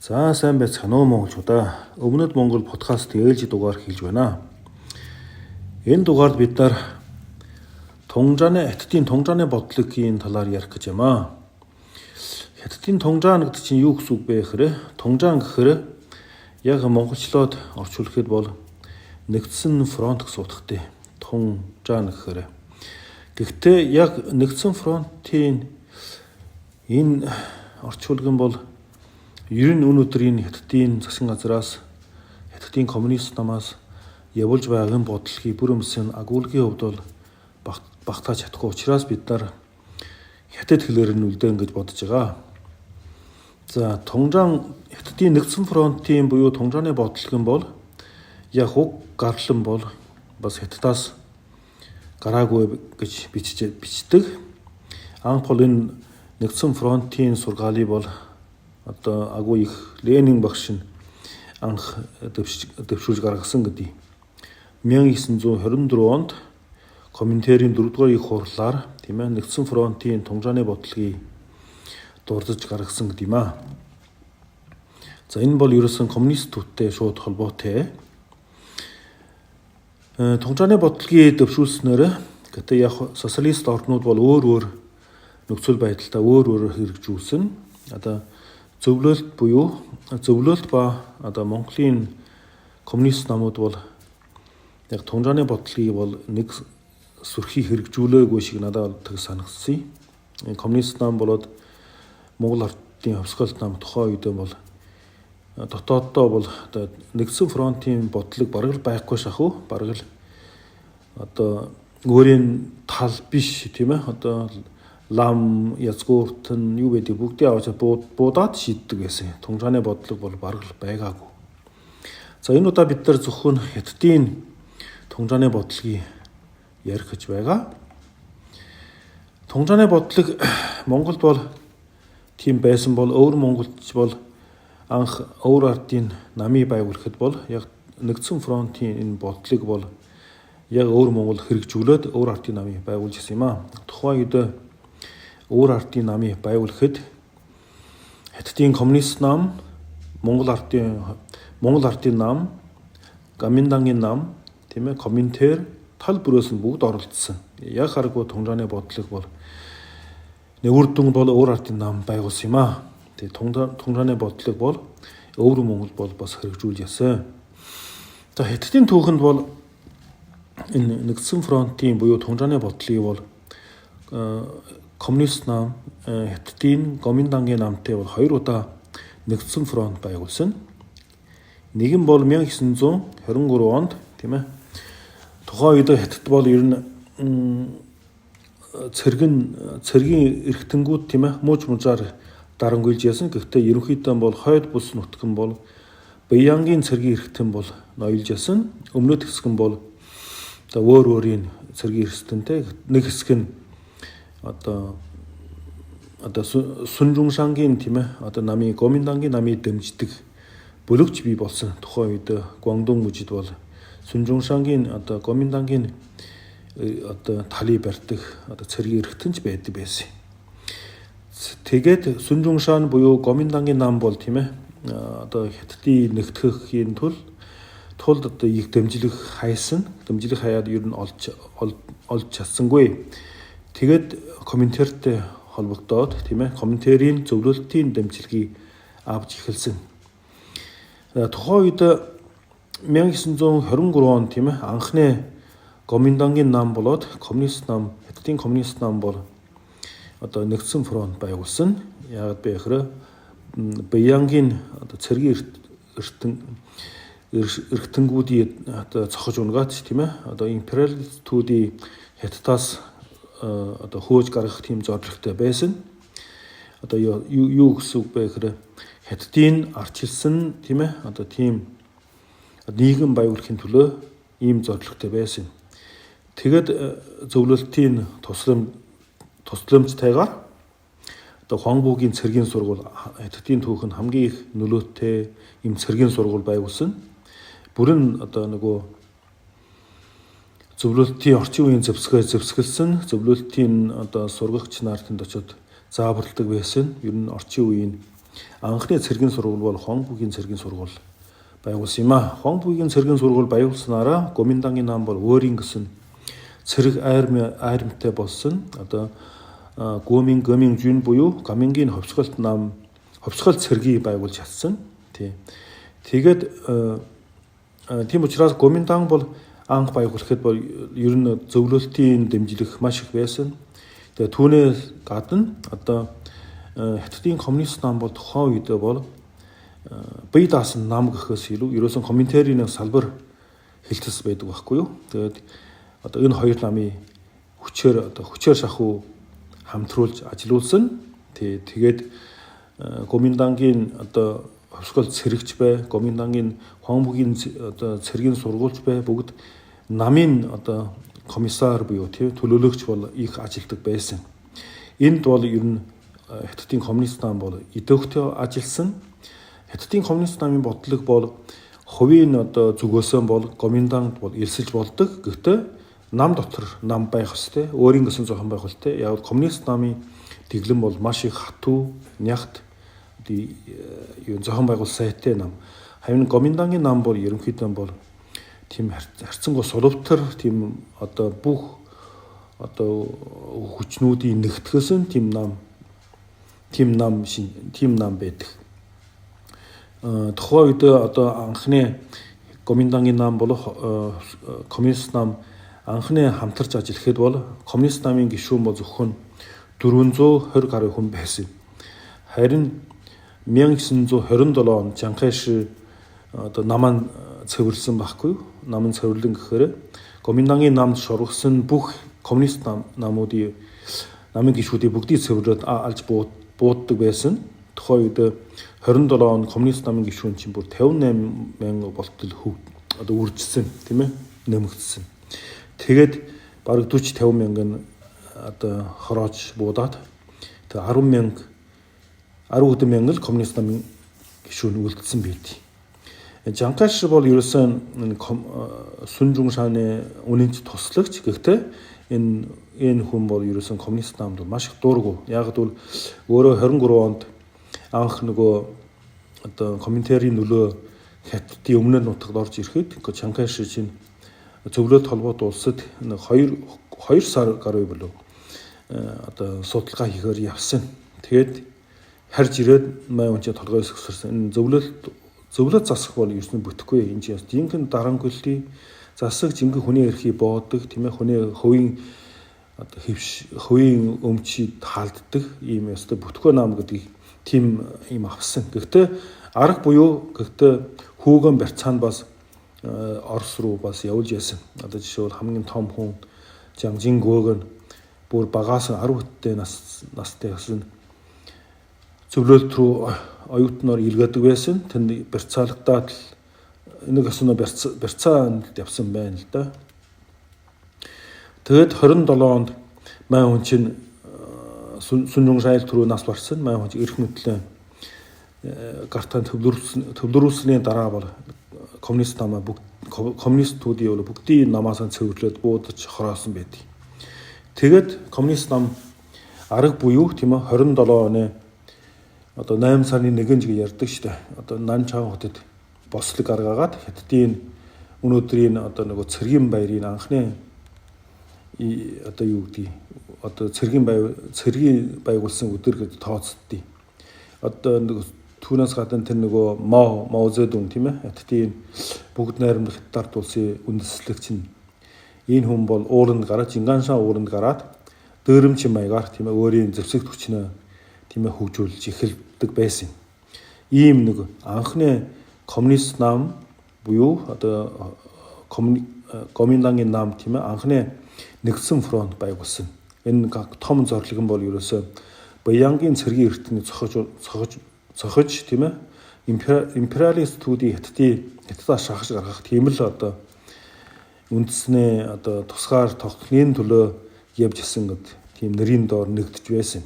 За, сайн байцгаана уу, монголчуудаа. Өмнөд Монгол подкаст ээлжид дугаар хэлж байна. Энэ дугаард бид нар Тунжааны Хятадын Тунжааны бодлогын талаар ярих гэж юм аа. Хятадын Тунжаан гэдэг чинь юу гэсэн үг бэ гэхээр, Тунжаан гэхээр яг монголчлоод орчуулахад бол нэгдсэн фронт гэсэн утгатай. Тунжаан гэхээр. Гэхдээ яг нэгдсэн фронтын энэ орчуулгын бол ер нь өнөөдөр энэ Хятадын засгийн газраас, Хятадын коммунист намаас явуулж байгаа бодлогыг бүр өмсөн агуулгын хувьд бол багтааж чадахгүй учраас бид нар хятад хэлээр нь үлдээн гэж бодож байгаа. За, Тунжаан, Хятадын нэгдсэн фронтын буюу Тунжааны бодлого нь бол яг уг гарлан бол бас Хятадаас гараагүй гэж бичдэг. Анх бол энэ нэгдсэн фронтын сургаалыг бол одоо агуу их Ленин багш нь анх дэвшүүлж гаргасан гэдэг. 1924 онд Коминтерийн 4-р их хурлаар, тийм ээ, нэгдсэн фронтын Тунжааны бодлогыг дурдж гаргасан гэдэг юм аа. За, энэ бол ерөөсөн коммунистүүдтэй шууд холбоотой. Тунжааны бодлогыг дэвшүүлснээр гэтээ яг социалист орнууд бол өөр өөр нөхцөл байдалтай өөр өөрөөр хэрэгжүүлсэн. Одоо зөвлөлт буюу зөвлөлт ба одоо Монголын коммунист намууд бол яг Тунжааны бодлогыг бол нэг сүрхий хэрэгжүүлээгүй шиг надад тэг санагдсан. Коммунист нам болоод Монгол ардын хувьсгалт нам тухайн үед бол дотооддоо бол одоо нэгдсэн фронтын бодлого бараг л байхгүй шахуу, бараг л одоо өөрийн тал биш, тийм ээ, одоо лам язгуурт нь юу гэдэг бүгдийг авч буудаад шийддэг байсан. Тунжааны бодлого бол бараг л байгаагүй. За, энэ удаа бид нар зөвхөн Хятадын Тунжааны бодлогыг ярих гэж байгаа. Тунжааны бодлого Монголд бол тийм байсан бол өвөр монголч бол анх өвөр ардын намыг байгуулахад бол яг нэгдсэн фронтын энэ бодлогыг бол яг өвөр Монгол хэрэгжүүлээд өвөр ардын намыг байгуулж ирсэн юм аа. Тухайн үед өвөр ардын намыг байгуулахад Хятадын коммунист нам, Монгол ардын нам, Гоминдангийн нам, тийм ээ, Коминтер тал бүрээс нь бүгд оролцсон. Яг харгүй Тунжааны бодлого бол нэг үр дүнд бол өвөр ардын нам байгуулсан юм аа. Тэгээ Тунжааны бодлого бол өвөр Монгол бол бас хэрэгжүүлж ясан. За, Хятадын түүхэнд бол энэ нэгдсэн фронтын буюу Тунжааны бодлогыг бол коммунист нам, Хятадын Гоминдангийн намтай бол хоёр удаа нэгдсэн фронт байгуулсан. Нэг нь бол 1923 онд, тийм ээ. Тухайн үед Хятад бол ер нь цэргийн эрхтэнгүүд, тийм ээ, мууч мужаар дарангуйлж ясан. Гэхдээ ерөнхийдөө бол хойд бүс нутган бол Бэйянгийн цэргийн эрхтэн бол ноёлж ясан. Өмнөд хэсэг нь бол одоо өөр өөрийн цэргийн эрхтэнтэй, нэг хэсэг нь одоо Сүнжүншангийн, тийм ээ, одоо намын, Гоминдангийн намыг дэмждэг бүлэгч бий болсон. Тухайн үед Гуандун мужид бол Сүнжүншангийн, одоо Гоминдангийн одоо талыг барьдаг одоо цэргийн эрхтэнч байдаг байсан. Тэгээд Сүнжүншан буюу Гоминдангийн нам бол, тийм ээ, одоо Хятадын нэгтгэхийн тулд одоо их дэмжлэг хайсан. Дэмжлэг хаяад ер нь олж чадсангүй. Тэгээд Коминтертэй холбогдоод, тийм ээ, Коминтерийн зөвлөлтийн дэмжлэгийг авч эхэлсэн. Тухайн үед 1923 он, тийм ээ, анхны Гоминдангийн нам болоод коммунист нам, Хятадын коммунист нам бол одоо нэгдсэн фронт байгуулсан. Яг бэ гэхээр Бэйянгийн одоо цэргийн эртэн эрхтэнгүүдийн одоо цохож унгаад, тийм ээ, одоо империалистүүдийн Хятадаас одоо хөөж гаргах тийм зорилготой байсан. Одоо юу гэсэн үг бэ гэхээр Хятадын арчилсан, тийм ээ, одоо тийм нийгэм байгуулахын төлөө ийм зорилготой байсан. Тэгээд зөвлөлтийн тусламжтайгаар одоо Хуанбугийн цэргийн сургууль, Хятадын түүхэнд хамгийн их нөлөөтэй ийм цэргийн сургууль байгуулсан. Бүрэн одоо нөгөө зөвлөлтийн орчин үеийн зэвсгээ зэвсгэлсэн, зөвлөлтийн одоо сургагч нар тэнд очиод зааварладаг байсан. Ер нь орчин үеийн Анхны цэргийн сургууль бол Хуанпугийн цэргийн сургууль байгуулсан юм а. Хуанпугийн цэргийн сургууль байгуулсанараа Гоминдангийн нам бол өөрийн гэсэн цэрэг армитай болсон. Одоо Гомин Гоминжүн буюу Гамингийн хувьсгалт нам хувьсгал цэргийг байгуулж чадсан. Тий. Тэгээд тийм учраас Гоминдан бол анх байгуулахад бол ер нь зөвлөлтийн дэмжлэг маш их байсан. Тэгээд түүнээс гадна одоо Хятадын коммунист нам бол тухайн үедээ бол бие даасан нам гэхээс илүү ерөөсөн комментарийн салбар хэлтэс байдаг байхгүй юу. Тэгээд одоо энэ хоёр намын хүчээр одоо хүчээр шахуу хамтруулж ажилуулсан. Тэгээд Гоминдангийн одоо хувьсгал цэрэгч бай, Гоминдангийн Хуанбугийн одоо цэргийн сургуульч бай, бүгд намын одоо комиссар буюу тий төлөөлөгч бол их ажилтдаг байсан. Энд бол ер нь Хятадын коммунист нам бол идэвхтэй ажилласан. Хятадын коммунист намын бодлого бол хувийн одоо зүгөөсөн бол Гоминданд бол элсэлж болдог. Гэхдээ нам дотор нам байх ёстой. Өөрийн гэсэн зохион байгуулалттай. Яг коммунист намын дэглэм бол маш их хатуу, нягт юу зохион байгуулалт сайтай нам. Харин Гоминдангийн нам бол ерөнхийдөө бол тийм харьцангуй сулвтар, тийм одоо бүх одоо хүчнүүдийн нэгтгэсэн тийм нам тийм нам байдаг. Тухайн үед одоо анхны Гоминдангийн нам бол коммунист нам анхны хамтарч ажиллахад бол коммунист намын гишүүн бол зөвхөн 420 гаруй хүн байсан. Харин 1927 онд Чан Кайши одоо намаа цэвэрлсэн байхгүй юу? Нам нь цэвэрлэн гэхээр Гоминдангийн намд шоргосон бүх коммунист намуудын намын гишүүдийг бүгдийг цэвэрлээд алж бууддаг байсан. Тухайн үед 27 он коммунист намын гишүүн чинь бүр 58 мянга болтол одоо үржсэн, тийм ээ, нэмэгдсэн. Тэгээд бараг 40 50 мянган одоо хороож буудаад тэг 10 мянга 10 хэдэн мянган л коммунист намын гишүүн үлдсэн байд. Жанкаш бол ерөөсөн Сүн Жуншааны үнэнч туслагч. Гэхдээ энэ хүн бол ерөөсөн коммунист намд маш их дургу. Яг гэвэл өөрөө 23 онд анх нөгөө одоо комментарийн нөлөө Хятадын өмнөд нутагт орж ирэхэд Чанкайши чинь зөвлөлт холбоот улсад 2 сар гаруй болов одоо судалгаа хийхээр явсан. Тэгээд харж ирээд май хүн чинь толгой өсгөрсөн. Энэ зөвлөлт засах бол ерөөсөн бүтэхгүй. Энэ чинь жинхэнэ дарангүллийн засаг, жинхэнэ хүний эрхийг боодог, тийм ээ, хүний хувийн одоо хэвш хувийн өмчийг хаалддаг ийм ёстой бүтэхгүй нам гэдгийг тийм юм авсан. Гэхдээ арга буюу гэхдээ хүүгэн барьцаанд бас Орос руу бас явуулж яасан. Одоо жишээлбэл хамгийн том хүн Жан Жингөөг нь бүр багаас 10 хөттэй настай гэсэн зөвлөлт рүү оюутнаар илгээдэг байсан. Тэнд барьцаалагдаад нэг өснө барьцаанд явсан байна л да. Тэгээд 27 онд май хүн чинь Сүн Жуншайл түрүү нас барсан. Май хүн чинь эрх мэдлээ гартаа төвлөрүүлсэний дараа бол коммунист намаа коммунистуудын бол бүгдийн намаасаа цэвэрлээд буудаж хороосон байдаг. Тэгээд коммунист нам арга буюу тийм ээ 27 оны одоо 8 сарын 1-нд гэж ярьдаг шүү дээ. Одоо Нанчаан хотод бослог гаргаагаад Хятадын өнөөдрийн одоо нөгөө цэргийн баярын анхны одоо юу гэдгийг одоо цэргийн байгуулсан өдөр гэж тооцдгийг. Одоо нөгөө түүнээс гадна тэр нөгөө Мао Зэдун тийм ээ Хятадын бүгд найрамдах Хятад улсын үндэслэгч нь энэ хүн бол ууранд гараад Жинганшан ууранд гараад дээрэмчин маягаар тийм ээ өөрийн зэвсэг хүчнээ тийм ээ хөгжүүлж эхэлдэг байсан. Ийм нэг анхны коммунист нам буюу одоо Гоминдангийн нам тийм ээ анхны нэгдсэн фронт байгуулсан. Энэ том зорилго нь бол ерөөсөө Баянгийн цэргийн эрхтнийг цохиж тийм ээ империалистүүдийн Хятадаас шахаж гаргах тийм л одоо үндэсний одоо тусгаар тогтнын төлөө явж исэн гэд тийм нэрийн доор нэгдэж байсан.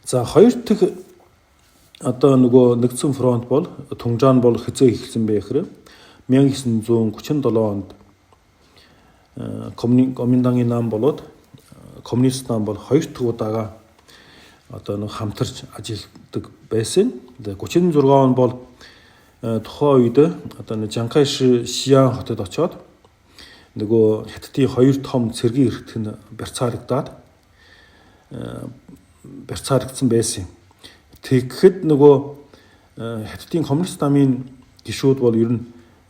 За хоёр дахь одоо нөгөө нэгдсэн фронт бол Тунжаан бол хэзээ эхэлсэн бэ гэхээр 1937 онд Гоминдангийн нам болоод коммунист нам бол хоёр дахь удаага одоо нэг хамтарч ажилладаг байсан. 36 он бол тухайн үед одоо нэг Чанкайши Шиан хотод очоод нөгөө Хятадын хоёр том цэргийн эрхтэн нь барьцаалагдаад барьцаалагдсан байсан юм. Тэгэхэд нөгөө Хятадын коммунист намын гишүүд бол ер нь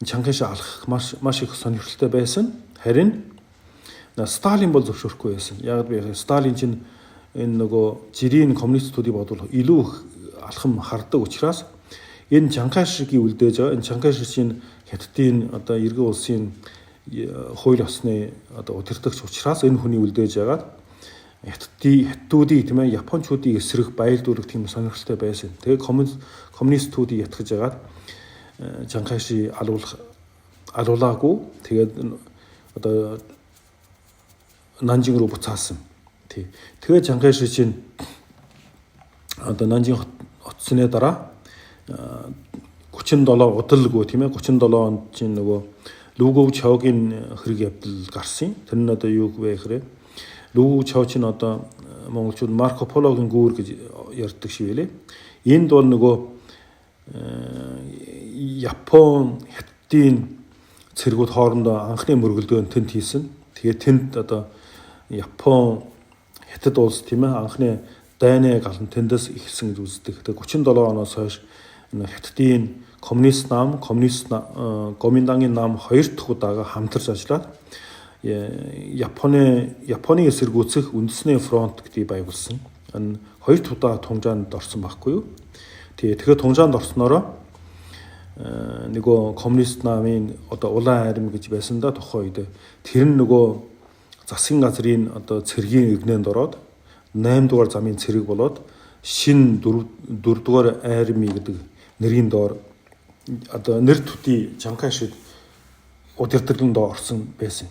Чанкайши алах маш маш их сонирхолтой байсан. Харин Сталин бол зөвшөөрөхгүй байсан. Яг би Сталин чинь энэ нөгөө жирийн коммунистуудыг бодвол илүү их алхам хардаг учраас энэ Чанкайшигийн үлдээж байгаа. Энэ Чанкайши чинь Хятадын одоо иргэн улсын хууль ёсны одоо удирдагч учраас энэ хүний үлдээж байгаад Хятадын тийм ээ Япончуудын эсрэг байлдуулах тийм сонирхолтой байсан. Тэгээ коммунистуудыг ятгах жагаад Чанкайши алуулаагүй. Тэгээд одоо Нанжин руу буцаасан. Тий. Тэгээ Чанкайши чинь одоо Нанжин очсны дараа 37 удалгүй тийм ээ 37 онд чинь нөгөө Лүгөв Чогийн хэрэг явдал гарсан. Тэр нь одоо юу вэ гэхээр Лүгөв Чо чинь одоо монголчууд Марко Пологийн гүүр гэж ярьдаг шиг байлээ. Энд бол нөгөө Япон Хятадын цэргүүд хоорондоо анхны мөргөлдөөнд тэнд хийсэн. Тэгээд тэнд одоо Япон Хятад улс тийм ээ анхны дайны галан тэндээс эхэлсэн гэж үздэг. Тэгээд 37 оноос хойш Хятадын коммунист нам, коммунист Гоминдангийн нам хоёр дахь удаага хамтарч ажиллаад Японы эсэргүүцэх үндэсний фронт гэдгийг байгуулсан. Энэ хоёр дахь удаа тунжаанд орсон байхгүй юу? Тэгэхээр тунжаанд орсноороо нөгөө коммунист намын одоо улаан арми гэж байсан да тухайн үед тэр нь нөгөө засгийн газрын одоо цэргийн эгнээнд ороод 8 дугаар замын цэрэг болоод шин 4 дугаар арми гэдэг нэрийн доор одоо нэр төдий Чанкайшид удирдлагын доор орсон байсан.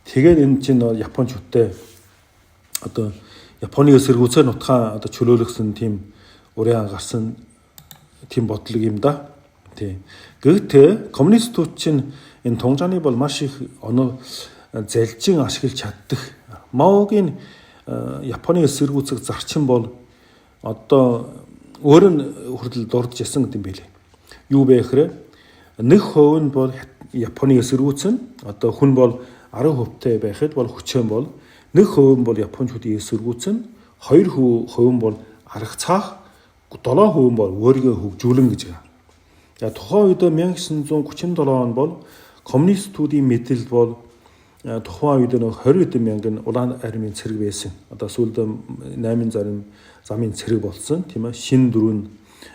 Тэгээд энэ чинь Япончуудтай одоо Японы эсэргүүцээр нутгаа одоо чөлөөлөгсөн тийм уриан гарсан тийм бодлого юм да. Тий. Гэхдээ коммунистууд чинь энэ тунжааны бол маш их оноо залжин ашиглаж чаддаг. Маогийн Японы эсэргүүцэх зарчим бол одоо өөр нь хүртэл дурдж ясан гэдэг юм билээ. Юу бэ гэхээр 1% нь бол Японы эсэргүүцэн, одоо хүн бол 10% байхад бол хүчэн бол 1% нь бол Япончуудын эсэргүүцэн, 2% нь бол арга цаах, 7% нь бол өөрийгөө хөгжүүлэн гэж байгаа. За тухайн үед 1937 он бол коммунистуудын мэдэл бол тухайн үед нэг 20 хэдэн мянган улаан армийн цэрэг байсан. Одоо сүүлд 8 замын цэрэг болсон, тийм ээ. Шинэ дөрвөн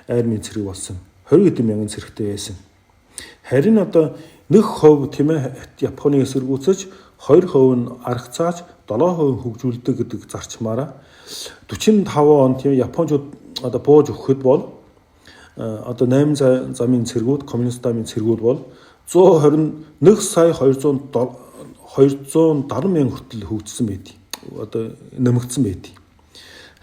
армийн цэрэг болсон. 20 хэдэн мянган цэрэгтэй байсан. Харин одоо 1% тийм ээ Японы эсэргүүцэж, 2% нь арга цааж, 7% хөгжүүлдэг гэдэг зарчмаараа 45 он тийм Япончууд одоо бууж өгөхөд бол одоо 8 замын цэргүүд, коммунист намын цэргүүд бол 121 сая 270 мянга хүртэл хөгжсөн байдаг. Одоо нэмэгдсэн байдаг.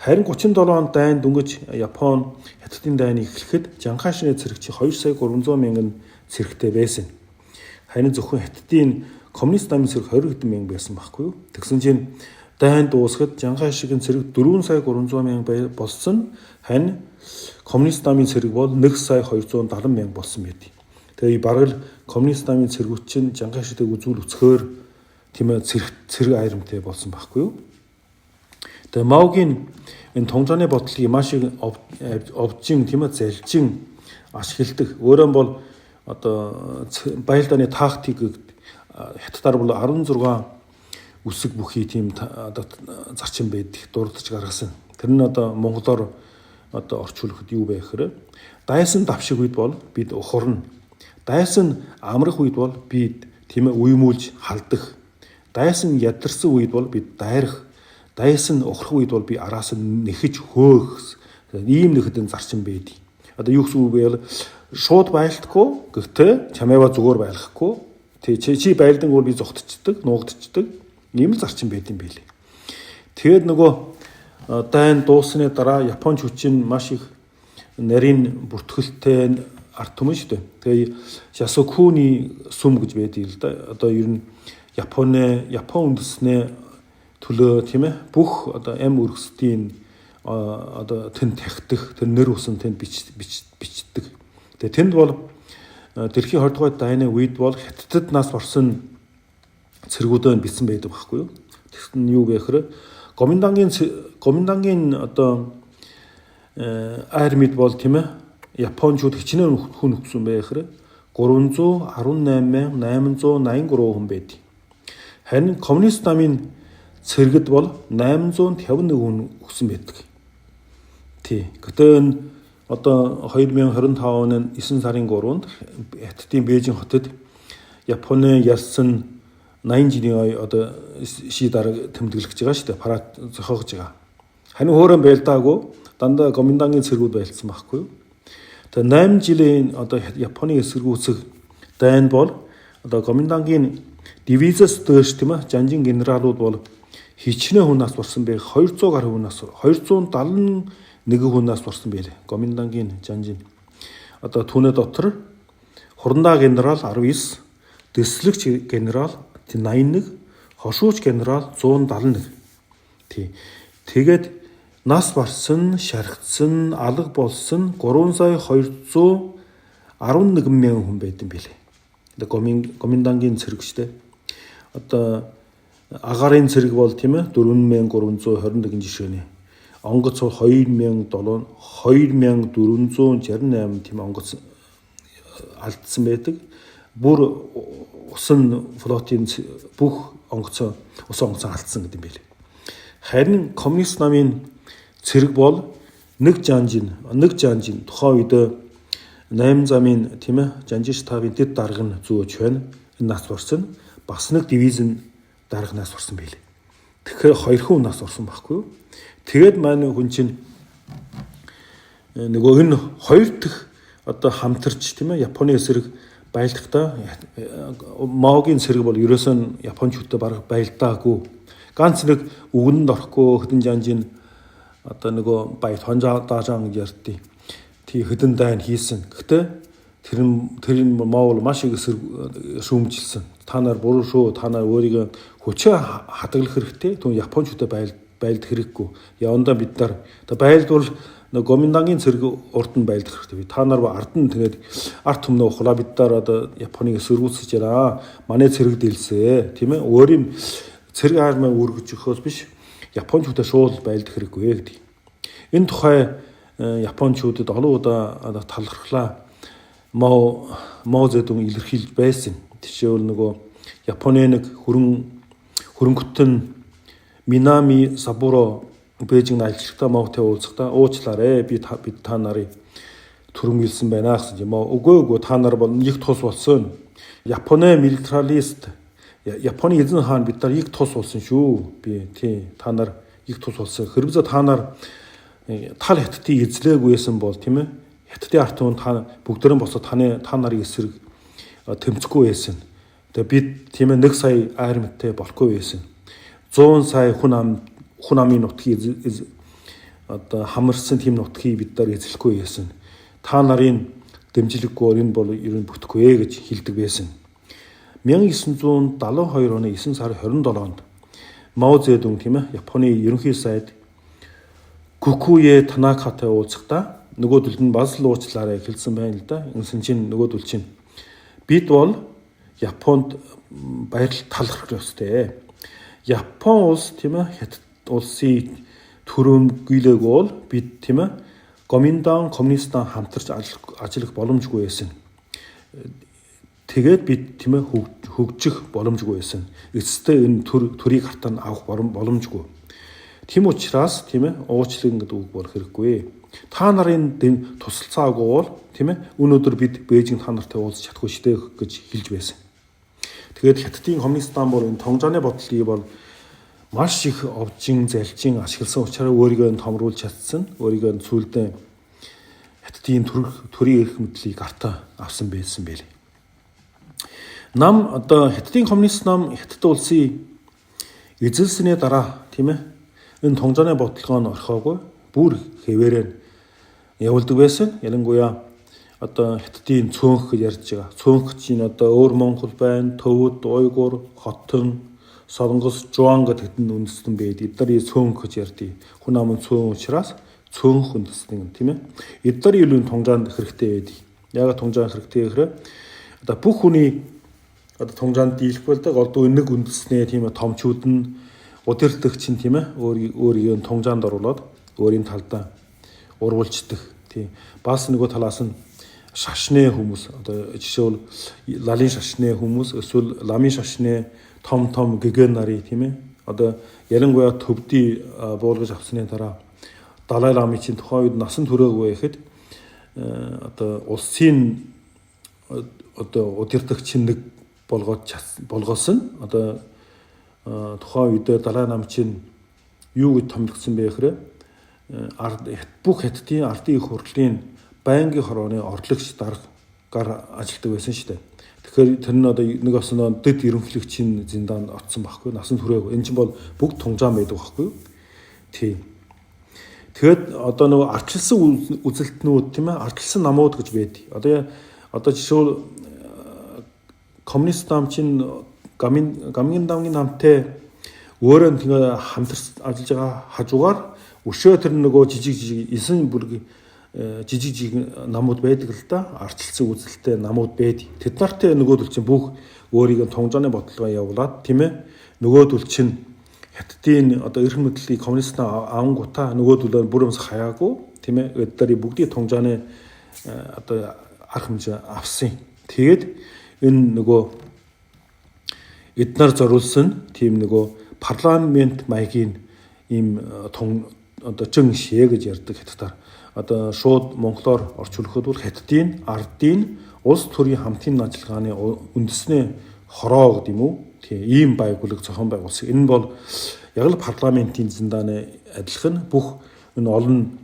Харин 37 онд дайн дөнгөж Япон Хятадын дайныг эхлэхэд Чанкайшины цэрэг чи 2 сая 300 мянган цэрэгтэй байсан. Харин зөвхөн Хятадын коммунист намын цэрэг 20 хэдэн мянга байсан байхгүй юу? Тэгсэн чинь дайн дуусахад Чанкайшигийн цэрэг 4 сая 300 мянга болсон. Харин коммунист намын цэрэг бол 1 сая 270 мянга болсон байдаг. Тэгээ бараг л коммунист намын цэргүүд чинь Чанкайшитэй үзүүл өцгөөр тийм ээ цэрэг айрамтай болсон байхгүй юу? Тэгээ Маогийн энэ тунжааны бодлогыг маш их овжин тийм ээ залжин ашигладаг. Өөрөөр нь бол одоо байлдааны тактикийг хятадаар бол 16 үсэг бүхий тийм одоо зарчим байдаг дурдж гаргасан. Тэр нь одоо монголоор одоо орчуулахад юу вэ гэхээр дайсан давшиг үед бол бид ухарна. Дайсан амрах үед бол бид тийм ээ уймуулж халдах. Дайсан ядарсан үед бол бид дайрах. Дайсан ухрах үед бол би араас нь нэхэж хөөх. Ийм нэхэдэн зарчим байдаг. Одоо юу гэсэн үг вэ? Шууд байлдахгүй, гэхдээ чамайгаа зүгээр байлгахгүй. Тэ чи байлдан бол би зогтчихдаг, нуугдчихдаг. Ийм л зарчим байд юм билээ. Тэгээд нөгөө дайн дууссаны дараа Японч хүчин маш их нарийн бүртгэлтэй ард түмэн шүү дээ. Тэгээ Ясукуни сүм гэж байдаг л да. Одоо ер нь Японы Япон үндэснээ төлөө тийм ээ бүх одоо ам өргөсдийн одоо тэнд тахидах, тэр нэр усан тэнд бичдэг. Тэгээ тэнд бол дэлхийн 20 дугаар дайны үед бол Хятадд нас барсан цэргүүдээ бичсэн байдаг байхгүй юу? Тэгсэн нь юу гэхээр Гоминдангийн одоо армид бол, тийм ээ, Япончууд хичнээн хүн өгсөн бэ гэхээр 318,883 хүн байдаг. Харин коммунист намын цэргэд бол 851 хүн өгсөн байдаг. Тий. Гэтэ энэ одоо 2025 оны 9 сарын 3-нд Хятадын Бээжин хотод Японы ялсан 80 жилийн одоо ши дарга тэмдэглэж байгаа шүү дээ. Парад зохиогож байгаа. Харин хөөрөн байлдаагүй, дандаа Гоминдангийн цэргүүд байлдсан байхгүй юу? Тэгээ 8 жилийн одоо Японы эсэргүүцэх дайн бол одоо Гоминдангийн дивизээс дээш, тийм ээ, жанжин генералууд бол хичнээн хүн нас барсан бэ? 200 гаруй хүн нас, 271 хүн нас барсан байлээ. Гоминдангийн жанжин. Одоо түүний дотор хурандаа генерал 19, дэслэгч генерал 81, хошууч генерал 171. Тий. Тэгээд нас барсан, шархтсан, алга болсон 3 сая 211 мянган хүн байдаг билээ. Одоо Гоминдангийн цэрэг штэ. Одоо агаарын цэрэг бол, тийм ээ, 4321 жишээний. Онгоц бол 2007 2468, тийм, онгоц алдсан байдаг. Бүр усан флотын бүх онгоцоо, усан онгоцоо алдсан гэдэг юм билээ. Харин коммунист намын цэрэг бол нэг жанжин тухайн үед 8 замын, тийм ээ, жанжин штабын дэд дарга нь зөөж байна. Энэ нас барсан. Бас нэг дивизийн дарга нас барсан билээ. Тэгэхээр хоёр хүн нас барсан байхгүй юу? Тэгээд маань хүн чинь нөгөө энэ хоёр дахь одоо хамтарч, тийм ээ, Японы эсрэг байлдахдаа Маогийн цэрэг бол ерөөсөө Япончуудтай бараг байлдаагүй. Ганц нэг үгэнд орохгүй хэдэн жанжин одоо нөгөө бай тонжаа даажаан гэж ярьдیں۔ Тий, хэдэн дайн хийсэн. Гэхдээ тэр нь Мао бол маш их эсрэг шүүмжилсэн. Та нар буруу шүү. Та нар өөрийгөө хүчээ хадгалах хэрэгтэй. Түн Япончуудтай байлдах хэрэггүй. Явандаа бид нар одоо байлдвал нөгөө Гоминдангийн цэрэг урд нь байлдах хэрэгтэй. Та нар ард нь тэгээд ард түмнээ ухлаа, бид нар одоо Японыг эсэргүүцэж байна. Манай цэрэг дэлсээ, тийм ээ. Өөрийн цэрэг армаа өргөж өгөхөөс биш, Япончуудаа шууд байлдах хэрэггүй гэдэг. Энэ тухай Япончуудад олон удаа талархлаа. Мао Зэдун илэрхийлж байсан. Жишээлбэл, нөгөө Японы нэг хөрөнгөтөн Минами Сабуро Бээжинг ажилчтай Маотай уулзахдаа "Уучлаарай, бид та нарыг түрэмгийлсэн байна" гэсэн чинь Мао "Үгүй, үгүй, та нар бол нэг тус болсон. Японы милитарист, Японы эзэн хаан бид нар нэг тус болсон шүү. Би тий та нар нэг тус болсон. Хэрвээ та нар тал Хятадыг эзлээгүйсэн бол, тийм ээ, Хятадын ард түмэн та бүгдэрэн босоод та нарыг эсрэг тэмцэхгүй байсан. Тэгээ бид, тийм ээ, 1 сая армитай болохгүй байсан. 100 сая хүн амын нутгийг одоо хамарсан тийм нутгийг бид нар эзлэхгүй байсан. Та нарын дэмжлэггүй энэ бол ер нь бүтэхгүй" гэж хэлдэг байсан. 1972 оны 9 сарын 27-нд Мао Зэдун, тийм ээ, Японы ерөнхий сайд Кукуе Танакатай уулзахдаа нөгөөдөлд нь бас л уучлаарай хэлсэн байна л да. Ингэсэн чинь нөгөөдөл чинь "Бид бол Японд баярлал талархах ёстой. Япон улс, тийм ээ, Хятад улсын түрэмгийлээгүй бол бид, тийм ээ, Гоминдан коммунистан хамтарч ажиллах боломжгүй байсан. Тэгээд бид, тийм ээ, хөгжих боломжгүй байсан. Эцэстээ энэ төрийг хартаа авах боломжгүй. Тийм учраас, тийм ээ, уучлан гэдэг үг бол хэрэггүй. Та нарын тусалцаагүй бол, тийм ээ, өнөөдөр бид Бээжинг та нартай уулзах чадахгүй шүү дээ" гэж хэлж байсан. Тэгээд Хятадын коммунистан бол энэ Тонгжааны бодлогыг бол маш их овжин залжин ашигласан учраас өөрийгөө томруулж чадсан. Өөрийгөө сүүлдээ Хятадын төрийн эрх мэдлийг гартаа авсан байсан байлээ. Нам одоо Хятадын коммунист нам Хятад улсын эзэлсэний дараа, тийм ээ, энэ Тонгжааны бодлогоо нь орхиогүй, бүр хэвээрээ явуулдаг байсан. Ялангуяа одоо Хятадын цөөнх гэж ярьж байгаа. Цөөнх чинь одоо өөр Монгол байна, Төвөд, Уйгур, Хотон, Солонгос Жуан гэдэг хэдэн үндэстэн байд. Эдгээр цөөнх гэж ярьдیں۔ Хүн ам нь цөөн учраас цөөнх үндэстэн тийм ээ. Эдгээр илүү тунжаанд хэрэгтэй байдаг. Яг тунжаан хэрэгтэй гэхээр одоо бүх хүний одоо тунжаанд дийлэхгүй л да голдуу нэг үндэснээ тийм ээ томчууд нь удирдах чинь тийм ээ өөрийн тунжаанд оруулаад өөрийн талдаа урвалждаг тийм. Бас нөгөө талаас нь шашны хүмүүс одоо жишээвэл лалын шашны хүмүүс эсвэл ламын шашны том том гэгэн нарын тийм ээ одоо ялангуяа төвдий буулгаж авсны дараа Далай ламын чинь тухайн үед насан туршаагүй байхад одоо улсын одоо удирдагч нэг болгоод болгоосон. Одоо тухайн үед Далай лам чинь юу гэж томилгосон бэ гэхээр бүх хятадын ардын их хурлын байнгын хорооны орлогч дарга гар ажилладаг байсан шүү дээ. Тэгэхээр тэр нь одоо нэг осноо дэд ерөнхийлөгчийн зиндаанд очсон байхгүй насан туршаагүй. Энэ чинь бол бүгд тунжаан байдаг байхгүй юу? Тийм. Тэгэхэд одоо нөгөө ардчилсан үзэлтнүүд тийм ээ ардчилсан намууд гэж байдаг. Одоо жишээл коммунист нам чинь гамгийн дамгийн намтай өөрөө тэгээ хамтарч ажиллаж байгаа хажуугаар өшөө тэр нөгөө жижиг жижиг 9 бүрэг жижиг жижиг намууд байдаг л да. Ардчилсан үзэлтэй намууд байдаг. Тэд нартай нөгөөдөл чинь бүх өөрийг нь тунжааны бодлогоо явуулаад тийм ээ нөгөөдөл чинь хятадын одоо эрх мэдлийг коммунист авангуудаа нөгөөдөлөө бүр юмс хаяагүй тийм ээ эдгээр бүгдийг тунжааны одоо арга хэмжээ авсан. Тэгээд энэ нөгөө эднэр зориулсан тийм нөгөө парламент маягийн ийм тун одоо жин шээ гэж ярьдаг хятадаар. Одоо шууд монголоор орчуулахад бол хятадын ардын улс төрийн хамтын ажиллагааны үндэсний хороо гэдэг юм уу? Тийм ийм байгууллага зохион байгуулсан. Энэ бол яг л парламентын зиндааны адилхан бүх энэ олон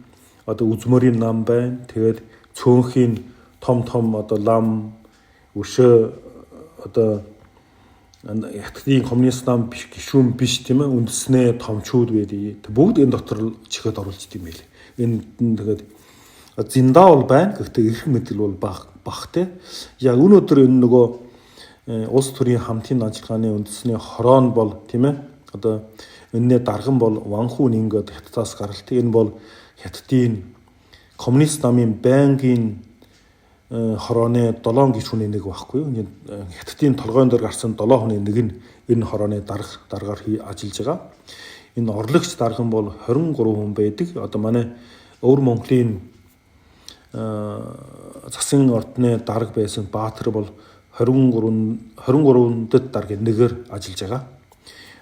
одоо үзмөрийн нам байна. Тэгээд цөөнхийн том том одоо лам өшөө одоо хятадын коммунист нам биш гишүүн биш тийм ээ үндэснээ томчууд байдаг. Бүгд энэ дотор чихэд оруулж идэм байл. Энд нь тэгээд зиндаа бол байна. Гэхдээ эрх мэдэл бол бага те. Яг өнөөдөр энэ нөгөө улс төрийн хамтын ажиллагааны үндэсний хороо нь бол тийм ээ одоо энэний дарган бол Ванхүү Нинг хятадаас гаралтай. Энэ бол хятадын коммунист намын байнгын хорооны 7 гишүүний нэг байхгүй юу? Хятадын толгойн дээр гарсан 7 хүний нэг нь энэ хорооны даргаар ажиллаж байгаа. Энэ орлогч дарган бол 23 хүн байдаг. Одоо манай Өвөр Монголын засын ордны дарга байсан Баатар бол 23 дэд даргын нэгээр ажиллаж байгаа.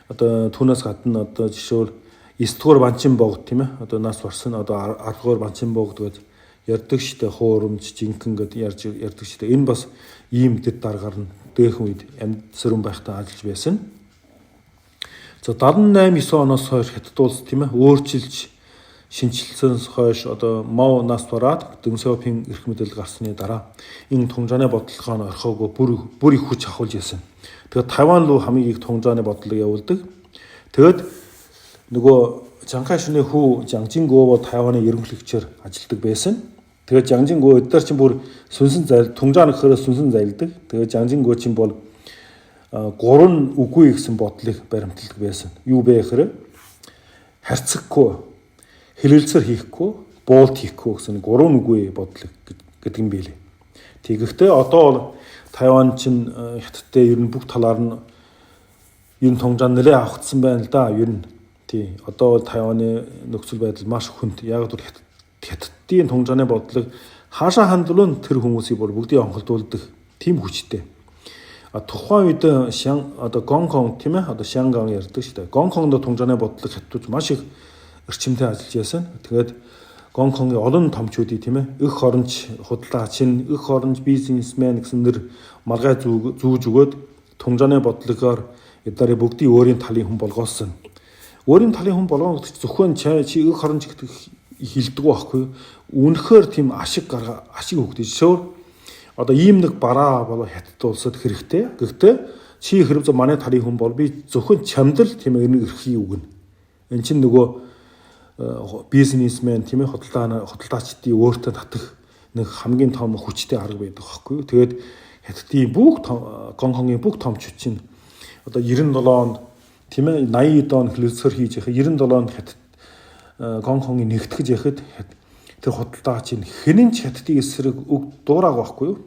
Одоо түүнээс гадна одоо жишээл 9 дугаар Банчин богд тийм ээ. Одоо нас барсан одоо 10 дугаар Банчин богд гэж ярьдаг штэ хуурамч жинхэнэ гэд ярьж ярьдаг штэ. Энэ бас ийм дэд даргаар нь дээхэн үед амьд сэрүүн байхдаа ажиллаж байсан. За 78 9 оноос хойш хятад улс тийм ээ өөрчилж шинэчилсэнс хойш одоо Мао нас бараад Дэн Сяопин эрх мэдэл гарсны дараа энэ тунжааны бодлогоо нь орхиогүй бүр их хүч авахулж ирсэн. Тэгээд Тайван руу хамгийн их тунжааны бодлого явуулдаг. Тэгээд нөгөө Чан Кайшины хүү Жан Жингөө бол Тайваны ерөнхийлөгчөөр ажилладаг байсан. Тэгээд Жан Жингөө эдгээр чинь бүр сүнсэн зайл тунжаан гэхээр сүнсэн зайлдаг. Тэгээд Жан Жингөө чинь бол гурван үгүй гэсэн бодлыг баримталдаг байсан. Юу бэ гэхээр харьцахгүй, хэлэлцэр хийхгүй, буулт хийхгүй гэсэн гурван үгүй бодлого гэдэг юм билээ. Тэгэхдээ одоо бол Тайван чинь хятадтай ер нь бүх талаар нь ер нь тунжаан нэлээ авагдсан байна л да. Ер нь тий. Одоо бол Тайваны нөхцөл байдал маш хүнд. Яг бол хятадын тунжааны бодлого хаашаа хандлуун тэр хүмүүсийг бүр бүгдийг онхолдуулдаг тийм хүчтэй. А тухайн үед одоо Гонконг тийм ээ одоо Шанган ярьдаг шүү дээ. Гонконгд тунжааны бодлого хятадууд маш их эрчимтэй ажиллаж байсан. Тэгээд Гонконгийн олон томчуудыг тийм ээ эх оронч худалдаач нь эх оронч бизнесмен гэсэн нэр маргай зүүж өгөөд тунжааны бодлогоор эдгээр бүгдийг өөрийн талын хүн болгоосон. Өөрийн талын хүн болгоно гэдэг чинь зөвхөн чи эх оронч гэдэг хилдэг байхгүй. Үнэхээр тийм ашиг гарга ашиг өгдөг. Жишээвэл одоо ийм нэг бараа болоо хятад улсад хэрэгтэй. Гэхдээ чи хэрэг манай талын хүн бол би зөвхөн чамд л тийм энэ эрхийг өгнө. Эн чинь нөгөө бизнесмен тийм ээ худалдаачдын өөртөө татах нэг хамгийн том хүчтэй арга байдаг байхгүй юу. Тэгээд хятадын бүх Гонконгийн бүх томчууд чинь одоо 97 онд Тийм ээ, 80 он хэлэлцээр хийж яхад, 97 онд Хятад Гонконгийг нэгтгэж яхад тэр худалдаа чинь хинэн ч Хятадын эсрэг үг дуурайг байхгүй юу?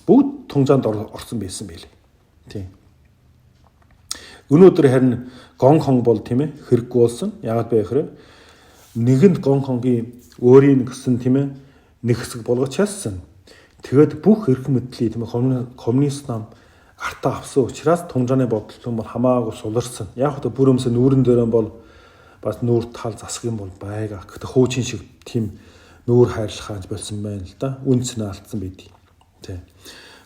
Бүгд тунжаанд орсон байсан байлээ. Тийм. Өнөөдөр харин Гонконг бол, тийм ээ, хэрэггүй болсон. Яагаад бэ гэхээр нэгэнд Гонконгийн өөрийн гэсэн, тийм ээ, нэг хэсэг болгож чадсан. Тэгээд бүх эрх мэдлийг, тийм ээ, коммунист нам гартаа авсан учраас тунжааны бодлого бол хамаагүй суларсан. Яг л бүр өмсө нүүрэн дээр бол бас нүүр тал засаг юм бол байгаа. Гэхдээ хуучин шиг тийм нүүр хайрлах болсон байна л да. Үн цэнэ алдсан байдгийг. Тийм.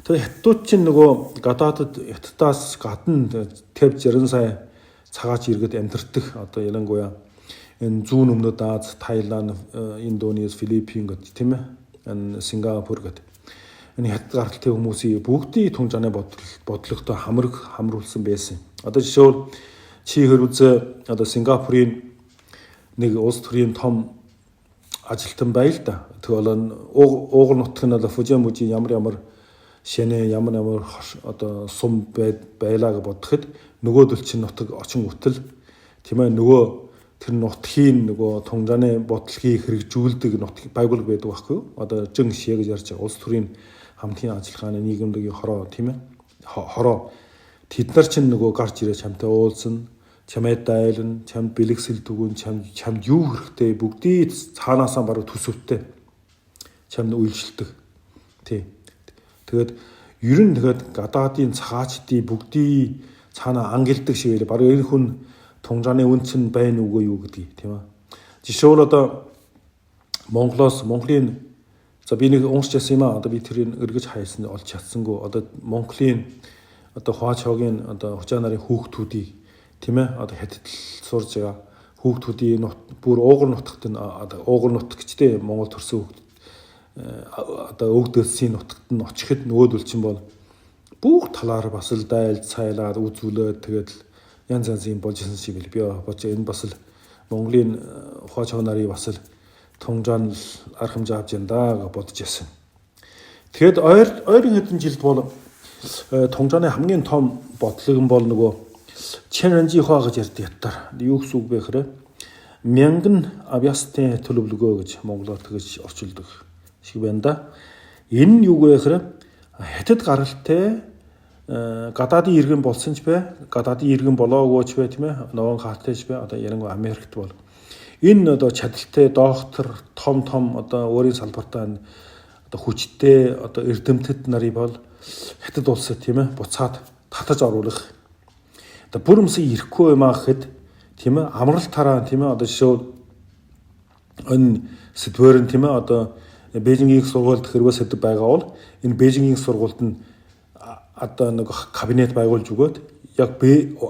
Тэгээ хятадууд чинь нөгөө гадаадад хятадаас гадна 50 60 сая цагаач иргэд амьдардаг. Одоо ялангуяа энэ зүүн өмнөд Ази, Таиланд, Индонез, Филиппин гэдэг, тийм ээ. Энэ Сингапур гэдэг. Энэ хятад гаралтай хүмүүсийн бүгдийг тунжааны бодлоготой хамруулсан байсан. Одоо жишээлбэл чи хэрвээ одоо Сингапурын нэг улс төрийн том ажилтан байл да. Тэгвэл уугуул нутг нь одоо Фужиан мужийн ямар ямар шэнэ, ямар ямар одоо сум байлаа гэж бодоход нөгөөдөл чинь нутаг очин үтэл, тийм ээ, нөгөө тэр нутгийн нөгөө тунжааны бодлогыг хэрэгжүүлдэг нутаг байгууллага байдаг байхгүй юу? Одоо жин шээ гэж ярьж байгаа улс төрийн хамтын ажиллагааны нийгэмлэгийн хороо, тийм ээ, хороо тэд нар чинь нөгөө гарч ирээ чамтай уулзна, чамайд дайлна, чамд бэлэгсэл түгэн, чамд юу хэрэгтэй бүгдийг цаанаасаа бараг төсөвтэй чамд үйлчлдэг. Тий. Тэгээд ер нь тэгээд гадаадын цагаачдын бүгдийг цаанаа ангилдаг шиг байлаа. Бараг энэ хүн тунжааны үнц нь байна үгүй юу гэдгийг, тийм ээ. Жишээлбэл одоо Монголоос Монголын, за, би нэг уншиж ясан юм аа. Одоо би тэрийг эргэж хайсан олж чадсангүй. Одоо Монголын одоо Хуачогийн одоо хучаа нарын хүүхдүүдийг, тийм ээ, одоо хятад сурж байгаа хүүхдүүдийн бүр уугуул нутагт нь, одоо уугуул нутаг гэжтэй Монгол төрсөн хүүхд, одоо өвгдөлсийн нутагт нь очиход нөгөөдөл чинь бол бүх талаар бас л дайлж цайлаад үзүүлээд тэгээд л янз янз юм болж исэн шиг бил. Би бодож энэ бас л Монголын хуачаа нарыг бас л тунжаан л арга хэмжээ авч юм да гэж бодож ясан. Тэгэхэд ойрын хэдэн жилд бол тунжааны хамгийн том бодлого нь бол нөгөө 千人计划 гэж ярьдаг хятадаар. Юу гэсэн үг бэ гэхээр мянган авьяастай төлөвлөгөө гэж монголоор тэгж орчуулдаг шиг байна да. Энэ нь юу вэ гэхээр хятад гаралтай гадаадын иргэн болсон ч бай, гадаадын иргэн болоогүйч бай, тийм ээ, ногоон хаалтай ч бай, одоо ярангуй Америкт бол энэ одоо чадaltaй доктор, том том одоо өөрийн салбартаа одоо хүчтэй одоо эрдэмтэд нарыг бол хятад улсад, тийм ээ, буцаад татаж оруулах. Одоо бүр өмсөн ирэхгүй юм аа гэхэд, тийм ээ, амралтаараа, тийм ээ, одоо жишээ энэ сэдвээр нь, тийм ээ, одоо Бээжингийн их сургуульд хэрвээ сэдв байгаа бол энэ Бээжингийн их сургуульд нь одоо нэг кабинет байгуулж өгөөд яг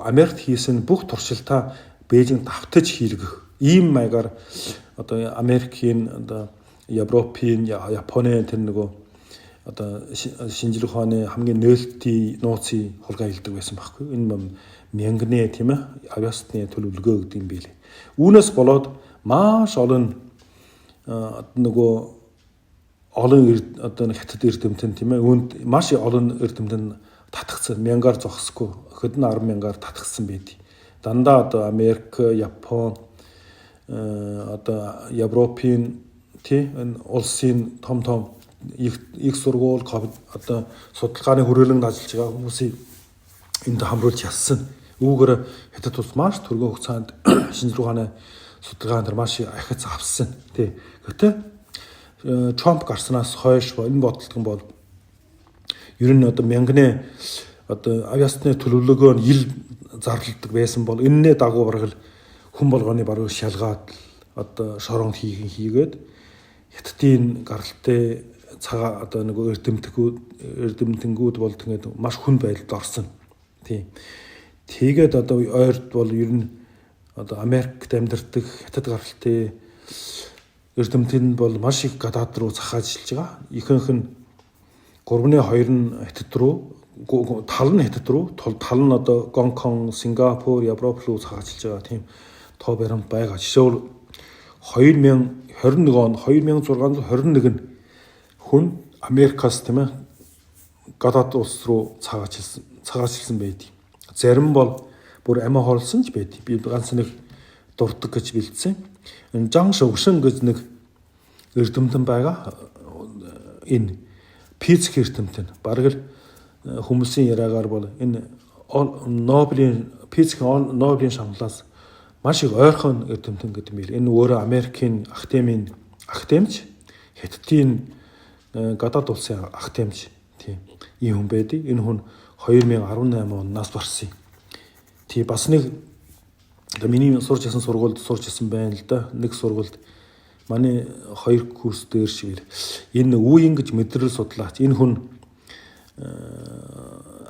Америкт хийсэн бүх туршилтаа Бээжинд давтаж хийлгэх ийм маягаар одоо Америкийн, одоо Европын, Японы тэр нөгөө одоо шинжлэх ухааны хамгийн нээлттэй нууцын хулгай хийлдэг байсан байхгүй. Энэ мянганы, тийм ээ, авьяасны төлөвлөгөө гэдэг юм билээ. Үүнээс болоод маш олон нөгөө олон одоо хятад эрдэмтэн, тийм ээ, үүнд маш олон эрдэмтэн татгцсан, мянгаар зогсохгүй хэдэн 10 мянгаар татгцсан байдаг. Дандаа одоо Америк, Япон, одоо Европын тий энэ улсын том том их сургууль, одоо судалгааны хүрээлэнд ажиллаж байгаа хүмүүсийг энд хамруулж ялсан. Үүгээр хятад улс маш түргэн хугацаанд шинжлэх ухааны судалгаан дээр маш ахиц авсан. Тий. Гэхдээ Трамп гарснаас хойш энэ бодлого нь бол ер нь одоо мянганы одоо авьяасны төлөвлөгөө нь ил зарладаг байсан бол энэний дагуу бараг л хүн болгоны бараг шалгаад одоо шоронд хийхэн хийгээд хятадын гаралтай цагаа одоо нөгөө эрдэмтэнгүүд бол тэгээд маш хүн байдалд орсон. Тийм. Тэгээд одоо ойрд бол ер нь одоо Америкт амьдардаг хятад гаралтай эрдэмтэн бол маш их гадаад руу захаажлж байгаа. Ихэнх нь 3-ны 2 нь хятад руу, тал нь хятад руу, тал нь одоо Гонконг, Сингапур, Европ руу цагаажилж байгаа тийм тоо баримт байгаа. Жишээлбэл 2021 он 2621 хүн Америкаас, тийм ээ, гадаад улс руу цагаажилсан байдаг. Зарим бол Бүр амиа хорлсон ч байд. Би ганц нэг дурдаг гэж бэлдсэн. Энэ Жан Шөвшин гэж нэг эрдэмтэн байгаа. Энэ физик эрдэмтэн. Бараг л хүмүүсийн яриагаар бол энэ Нобелийн физикийн Нобелийн шагналаас маш их ойрхон эрдэмтэн гэдэг юм бил. Энэ өөрөө Америкийн академийн академич, Хятадын гадаад улсын академич тийм ийм хүн байдаг. Энэ хүн 2018 он нас барсан юм. Тий бас нэг одоо миний сурч исэн сургуульд сурч исэн байна л да. Нэг сургуульд манай хоёр курс дээр шиг энэ үеийн гэж мэдрэл судлаач. Энэ хүн